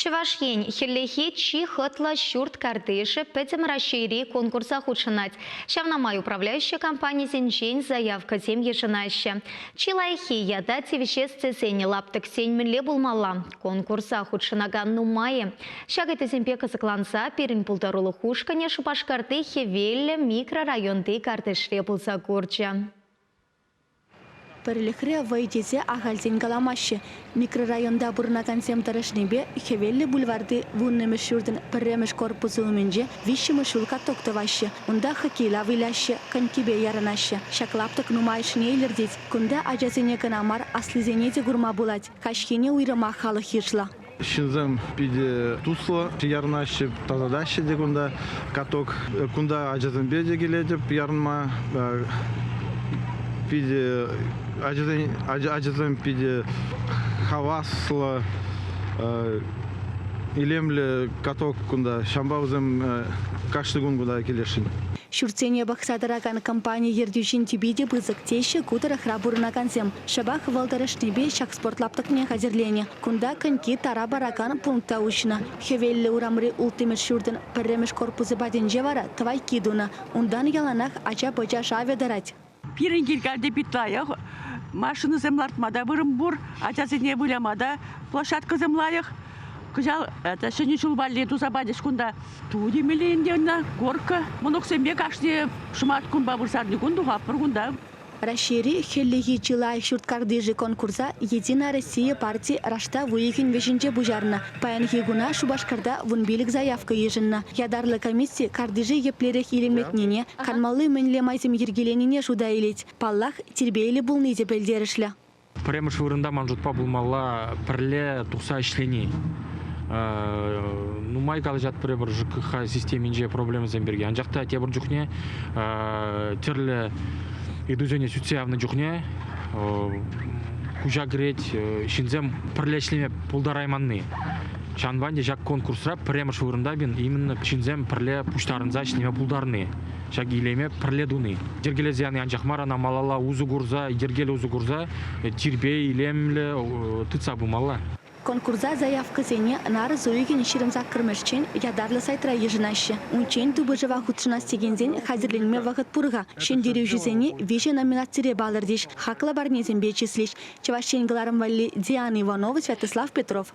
Чӑваш Ен хӗллехи чи хӑтлӑ ҫурт картишӗ Пӗтӗм Раҫҫейри конкурса хутшӑнать. Ҫавна май управляющи компанисенчен заявкӑсем йышӑнаҫҫӗ. Чи лайӑххи ята тивӗҫес тесен лаптӑксен мӗнле пулмалла? Конкурса хутшӑнакан нумай-и? Ҫак ыйтусемпе кӑсӑкланса пирӗн пултарулӑх ушкӑнӗ Шупашкарти Хӗвеллӗ микрорайонти картишре пулса курчӗ. Пӗрлӗхре вӑй тесе ахальтен каламаҫҫӗ. Микрорайонта пурӑнакансем тӑрӑшнипе Хӗвеллӗ бульварти вуннӑмӗш ҫуртӑн пӗрремӗш корпусӗ умӗнче виҫҫӗмӗш ҫул каток тӑваҫҫӗ. Унта хоккейла выляҫҫӗ, конькипе ярӑнаҫҫӗ. Ҫак лаптӑк нумайӑшне илӗртет. Кунта ачасене кӑна мар, аслисене те курма пулать. Каҫхине уйрӑмах халӑх йышлӑ. Ҫынсем питӗ туслӑ ярӑнаҫҫӗ, тасатаҫҫӗ те кунта каток. Кунта ачасемпе те килетӗп ярӑнма. Питӗ ачасен, ачасем питӗ хаваслӑ, илемлӗ каток кунта. Ҫавӑнпа вӗсем кашни кун кунта килесшӗн. Ҫуртсене пӑхса тӑракан компани ертӳҫин тӳпи те пысӑк, теҫҫӗ ку тӑрӑхра пурӑнакансем. Шӑпах вӑл тӑрӑшнипе ҫак спорт лаптӑкне хатӗрленӗ. Кунта коньки тара паракан пункт та уҫнӑ. Хӗвеллӗ урамри улттӑмӗш ҫуртӑн пӗрремӗш корпусӗ патӗнче вара тӑвайкки тунӑ. Унтан яланах ача-пӑча шавӗ тӑрать. Пирӗн кил пит лайӑх. Машинӑсем лартма та вырӑн пур, ачасене выляма та площадкӑсем лайӑх. Кӑҫал Ҫӗнӗ ҫул валли туса пачӗҫ кунта ту темелле ӗнтӗ ӑна, горка. Мӑнуксемпе кашни шӑмат кунпа вырсарникун тухатпӑр кунта. Раҫҫейри хӗллехи чи лайӑх ҫурт картишӗ конкурса «Единая Россия» парти раштав уйӑхӗн вӗҫӗнче пуҫарнӑ. Паянхи куна Шупашкарта 15 заявка йышӑннӑ. Ятарлӑ комисси картише еплерех илемлетнине, канмалли мӗнле майсем йӗркеленине шута илет. Паллах, тирпейлӗ пулни те пӗлтерӗшлӗ. Пӗрремӗш вырӑнта ман шутпа пулмалла пӗрле тухса ӗҫлени. Нумай калаҫатпӑр эпир ЖКХ системинче проблемӑсем пирки. Анчах та тепӗр чухне тӗрлӗ ыйтусене сӳтсе явнӑ чухне куҫа кӗрет ҫынсем пӗрле ӗҫлеме пултарайманни. Ҫавӑнпа ӗнтӗ ҫак конкурсра пӗрремӗш вырӑнта именно ҫынсем пӗрле пуҫтарӑнса ӗҫлеме пултарни. Ҫак илеме пӗрле туни. Йӗркелесе яни анчах мар, ӑна малалла усӑ курса, йӗркеллӗ усӑ курса тирпей, илемлӗ тытса пымалла. Конкурса заявкӑсене нарӑс уйӑхӗн 28-мӗшчен ятарлӑ сайтра йышӑнаҫҫӗ. Унччен тупӑшӑва хутшӑнас текенсен хатӗрленме вӑхӑт пур-ха. Ҫӗнтерӳҫӗсене виҫӗ номинацире палӑртӗҫ, хаклӑ парнесемпе чыслӗҫ. Чӑваш Ен кӑларӑм валли Диана Иванова, Святослав Петров.